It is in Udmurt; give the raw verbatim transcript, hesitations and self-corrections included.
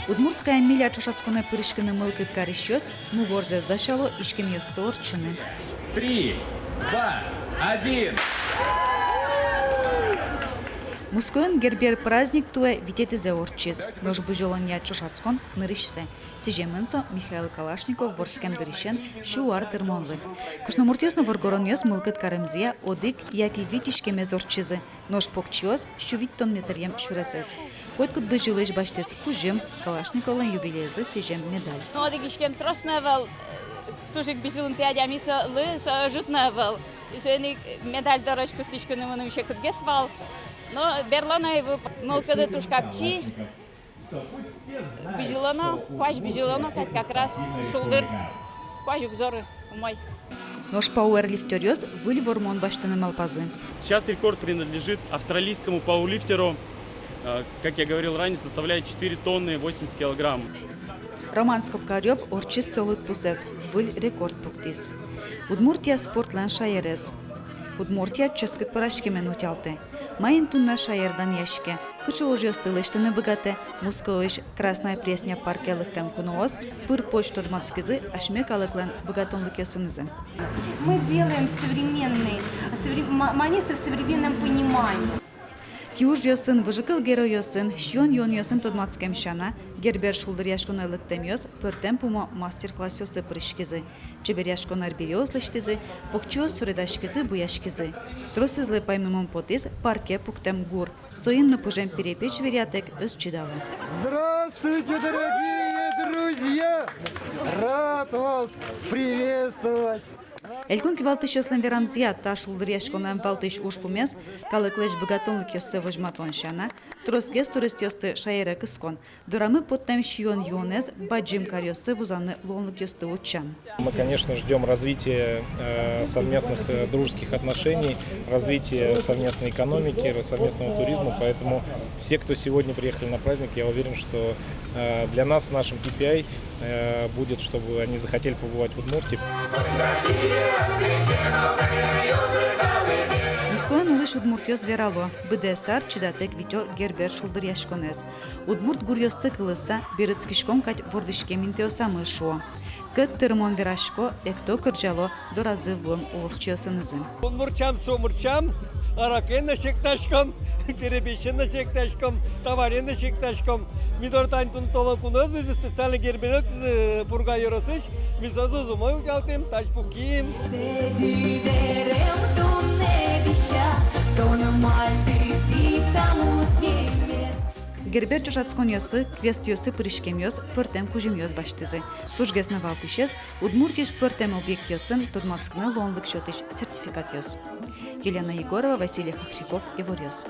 «Удмуртская миля» ӵошатсконэ пыриськыны мылкыд карисьёс мугорзэс дасяло иськемъёсты ортчыны. Три, два, один. Мускоын Гербер праздник туэ витетӥзэ ортчиз, нош бызьылонъя ӵошатскон нырысьсэ. Сӥземын со Михаил Калашников вордскем дырысен сю ар тырмонлы. Кышномуртъёс но воргоронъёс мылкыд каремзыя одӥг яке вить иськемез ортчизы. Нош покчиос сю витьтон метръем сюресэз. Котькуд бызьылӥсь басьтӥз кузьым, Калашниковлэн юбилеезлы сӥзем медаль. Но одӥг иськем трос но ӧвӧл, э, туж ик бызьылымтэ адями солы, со ӧжыт но ӧвӧл. И соин ик медаль дорозь кыстӥськыны мыным секытгес вал. Но берло но ӧй вуы, мылкыды туж капчи. Бызьылоно, куазь бызьылоно кадь, как раз шулдыр куазь уг зоры, умой. Нош пауэрлифтеръёс выль вормон басьтыны малпазы. Сейчас рекорд принадлежит австралийскому пауэрлифтеру. Э, как я говорил ранее, составляет четыре тонны восемьдесят килограмм. Роман Скобкарёв ортчиз со лыдпусэз, выль рекорд пуктӥз. Удмуртия — спортлэн шаерез. Удмуртия ческыт пӧраськемен утялтэ. Маин туннэ шаер данъяське, кыӵе ужъёсты лэсьтыны быгатэ? Мускоысь Красная Пресня парке лыктэм куноос пыр-поч тодматскизы асьме калыклэн быгатонлыкъёсынызы. Мы делаем современный, совре-, ма-, манисты в современном понимании. Киужъёсын, выжыкыл геройёсын, сиён-юонъёсын тодматскем сяна, Гербер шулдыръяськонэ лыктэмъёс пӧртэм пумо мастер-классъёсы пыриськизы. Чеберъяськон арбериос лэсьтӥзы, покчиос суредаськизы, буяськизы. Тросэзлы паймымон потӥз парке пуктэм гур. Соин но пыжем перепеч веръятэк ӧз чидалэ. Здравствуйте, дорогие друзья! Рад вас приветствовать! Элькун кивалтӥсьёслэн верамзыя, та шулдыръяськонлэн валтӥсь ужпумез — калыклэсь быгатонлыкъёссэ возьматон сяна, тросгес туристъёсты шаере кыскон. Дорамы поттэм сиён-юонэз бадӟым каръёсы вузаны луонлыкъёсты утчан. Мы, конечно, ждём развития, э, совместных, э, дружеских отношений, развития совместной экономики, ра-, совместного туризма. Поэтому все, кто сегодня приехали на праздник, я уверен, что, э, для нас, нашим K P I, э, будет, чтобы они захотели побывать в Удмуртии. Мускоын улӥсь удмуртъёс верало: быдэс ар чидатэк витё Гербер шулдыръяськонэз. Удмурт гуръёсты кылыса, берытскиськом кадь вордӥськем интыосамы, шуо. Кӧт тырмон верасько, экто, кырӟало доразы вуэм улосчиосынызы. Удмуртчам, со муртчам, аракыен но сектаськом, перепечен но сектаськом, товарен но сектаськом. Ми доры тань туннэ толон куноос вуизы, специально Гербер лыктӥзы Пурга ёросысь, ми соосыз умой утялтӥм, тазь пуким. Гербер ӵошатсконъёсы, квестъёсы пыриськемъёс пӧртэм кузьымъёс басьтӥзы. Тужгес но валтӥсез — Удмуртиысь пӧртэм объектъёсын тодматскыны луонлык сётӥсь сертификатъёс. Елена Егорова, Василий Хохряков, «Иворъёс».